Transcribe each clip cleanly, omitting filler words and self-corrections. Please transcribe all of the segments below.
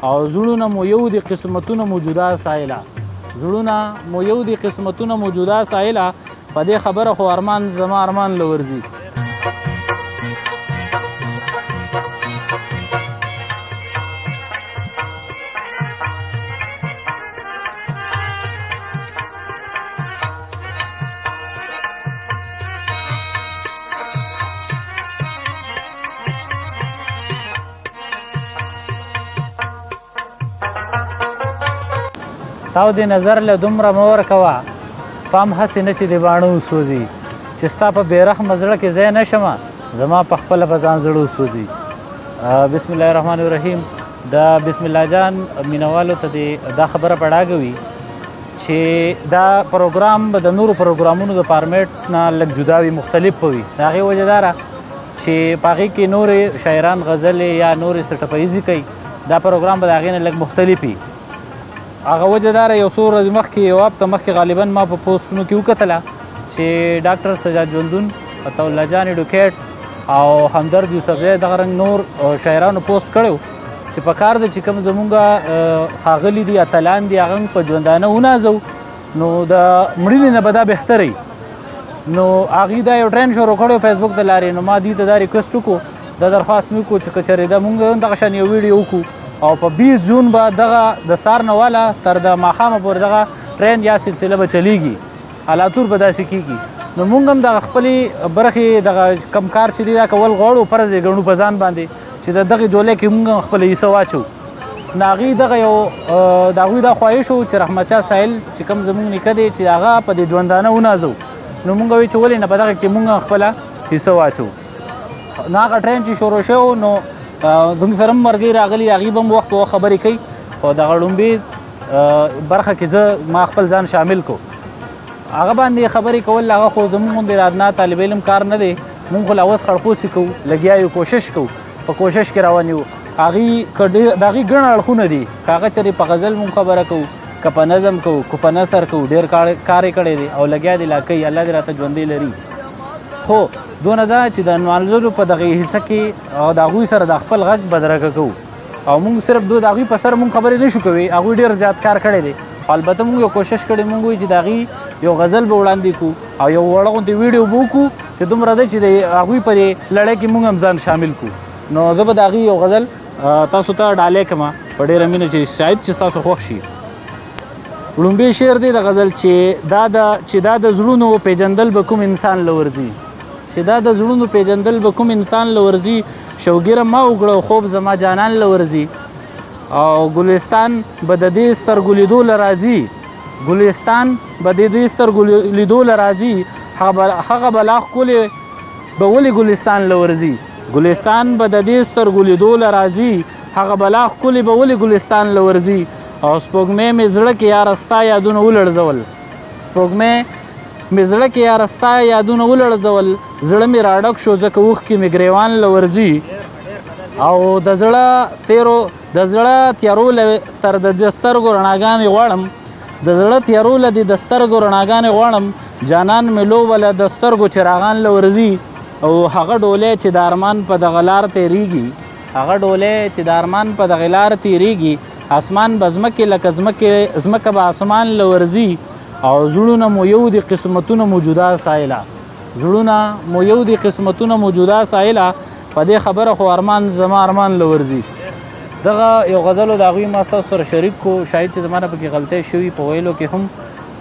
او زړونه مو یو دي قسمتونه مو جدا سایله، زړونه مو یو دي قسمتونه مو جدا سایله، په دې خبره خو ارمان زما ارمان له ورځي. تاو دې نظر له دومره مه ورکوه، پام هسې نه چې دې باڼه وسوځي، چې ستا په بې رحمه زړه کې ځای نه شمه، زما په خپله به ځان زړه وسوځي. بسم الله الرحمن الرحیم. د بسم الله جان مینوالو ته دې دا خبره په ډاګه وي چې دا پروګرام به د نورو پروګرامونو د فارمیټ نه لږ جدا وي، مختلف به وي. د هغې وجه دا ده چې په هغې کې نورې شاعران غزلې یا نورې څه ټپه کوي، دا پروګرام به د هغې نه لږ مختلف وي. هغه وجه داره یو څو ورځې مخکې، یو هفته مخکې غالبا ما په پوسټونو کې وکتله چې ډاکټر سجاد ژوندون، عطاالله جان ایډوکیټ او همدرد یوسفزی دغه رنګ نور شاعرانو پوسټ کړی چې په کار ده چې کوم زمونږ ښاغلي دي، اتلان دي، هغه په ژوندانه ونازو، نو د مړینې نه به دا بهتر وي. نو هغوی دا یو ټرین شروع کړی فیسبوک د لارې، نو ما دوی ته دا ریکویسټ وکړو، دا درخواست مې وکړو چې که چېرې دا مونږ دغه شان یو ویډیو وکړو او په 20 جون به دغه د سار نه والا تر د ماښامه پورې دغه ټرین یا سلسله به چلیږي، الاتور به داسې کیږي. نو مونږ هم دغه خپلې برخې دغه کم کار چې دی دا کول غواړو، فرض یې ګڼو په ځان باندې چې د دغې جولې کې مونږ هم خپله حصه واچو. نو هغوی دغه یو د هغوی دا خواهش و چې رحمت شاه ساحل چې کوم زمونږ نیکه دی چې هغه په دې ژوندانه ونازو، نو مونږ وایو چې ولې نه په دغه کې مونږ خپله حصه واچو. نو هغه ټرین چې شروع شو نو زموږ سره هم مرګي راغلي، هغوی به هم وخت په وخت خبرې کوي، خو دغه ړومبي برخه کې زه ما خپل ځان شامل کو، هغه باندې خبرې کول. هغه خو زموږ غوندې رادنا طالب علم کار نه دی، مونږ خو لا اوس خړپوسې کوو، لګیا یو، کوشش کوو، په کوشش کې روان یو. هغوی که ډېر د هغوی ګڼ اړخونه دي، که هغه چېرې په غزل مونږ خبره کوو، که په نظم کوو، که په نثر کوو، ډېر کار یې کړی دی او لګیا دی لا کوي، الله دې راته ژوندی لري. خو دونه ده چې د نمانځلو په دغې حصه کې او د هغوی سره د خپل غږ بدرګه کوو، او مونږ صرف د هغوی په سر مونږ خبرې نه شو کوي، هغوی ډېر زیات کار کړی دی. خو البته مونږ یو کوشش کړی، مونږ وایو چې د هغوی یو غزل به وړاندې کړو او یو وړه غوندې ویډیو به وکړو چې دومره ده چې د هغوی په دې لړۍ کې مونږ هم ځان شامل کړو. نو زه به د هغوی یو غزل تاسو ته ډالۍ کړم په ډېره مینه چې شاید چې ستاسو خوښ شي. لومبی شعر دی د غزل چې دا د زړونو پیژندل به کوم انسان له ورځي، چې دا د زړونو پیژندل به کوم انسان له ورځي، شوګیره ما وکړه خوب زما جانان له ورځي، او ګلستان به د دې سترګو لیدو له راځي، ګلستان به د دې سترګو لیدو له راځي، هغه بلا ښکلې به ولې ګلستان له ورځي، ګلستان به د دې سترګو لیدو له راځي، هغه بلا ښکلې به ولې ګلستان له ورځي. او سپوږمۍ مې زړه کې یاره ستا یادونه ولړزول، سپوږمۍ مې زړه کې یاره ستا یادونه ولړزول، زړه مې راډک شو ځکه اوښکې مې ګریوان له ورځي، او د زړه تیرو د زړه تیارو له تر د سترګو رڼاګانې غواړم، د زړه تیارو له دې د سترګو رڼاګانې غواړم، جانان مې لوبه له د سترګو چراغان له ورځي. او هغه ډولۍ چې د ارمان په دغه لار تېرېږي، هغه ډولۍ چې د ارمان په دغه لار تېرېږي، اسمان به ځمکې لکه ځمکه به اسمان له ورځي، او زړونه مو یو دي قسمتونه مو جدا سایله، زړونه مو یو دي قسمتونه مو جدا سایله، په دې خبره خو ارمان زما ارمان له ورځي. دغه یو غزل د هغوی ما ستاسو سره شریک کو، شاید چې زما نه پکې غلطۍ شوي په ویلو کې هم،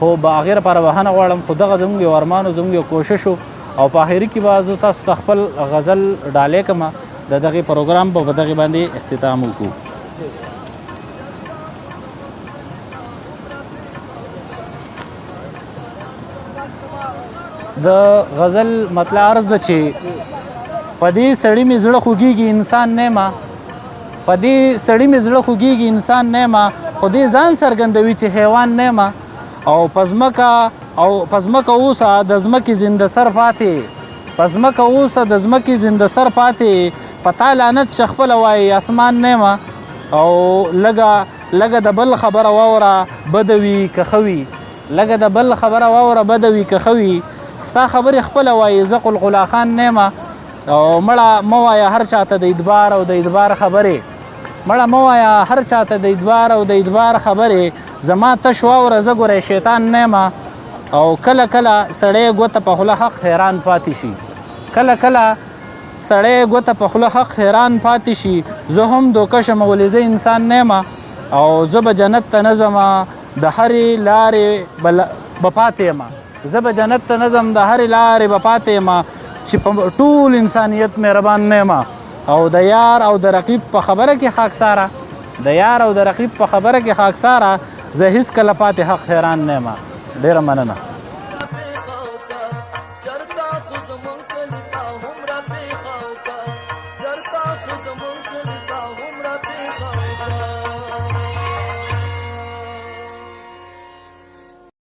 خو به هغې لپاره بخښنه غواړم. خو دغه زموږ یو ارمان و، زموږ یو کوشش و، او په آخري کې به زه تاسو ته خپل غزل ډالۍ کړم، د دغې پروګرام به په دغې باندې اختتام وکړو. د غزل مطلع عرض ده چې په دې سړي مې زړه خوږېږي انسان نه یم، په دې سړي مې زړه خوږېږي انسان نه یم، خو دې ځان څرګندوي چې حیوان نه یم، او په ځمکه اوسه د ځمکې زنده سر پاتې، په ځمکه اوسه د ځمکې زنده سر پاتې، په تا لعنت شه خپله وایي اسمان نه یم، او لږه د بل خبره واوره بده وي که ښه وي، لږه د بل خبره واوره بده وي که ښه وي، ستا خبرې خپله وایي زه قلقلا خان نه یم، او مړه مه وایه هر چاته د ادبار او د ادبار خبرې، مړه مه وایه هر چاته د ادبار او د ادبار خبرې، زما تش واوره زه ګورې شیطان نه یم. او کله کله سړی ګوته په خوله حق حیران پاتې شي، کله کله سړی ګوته په خوله حق حیران پاتې شي. زه هم دوکه شم ولې زه انسان نه یم، او زه به جنت ته نه ځم د هرې لارې به پاتې یم، زه به جنت ته نه ځم د هرې لارې به پاتې یم، چې په ټول انسانیت مهربان نه یم. او د یار او د رقیب په خبره کې خاکساره، د یار او د رقیب په خبره کې خاکساره، زه هیڅکله پاتې حق حیران نه یم. ډېره مننه. چرتا خو زمونږ کلی.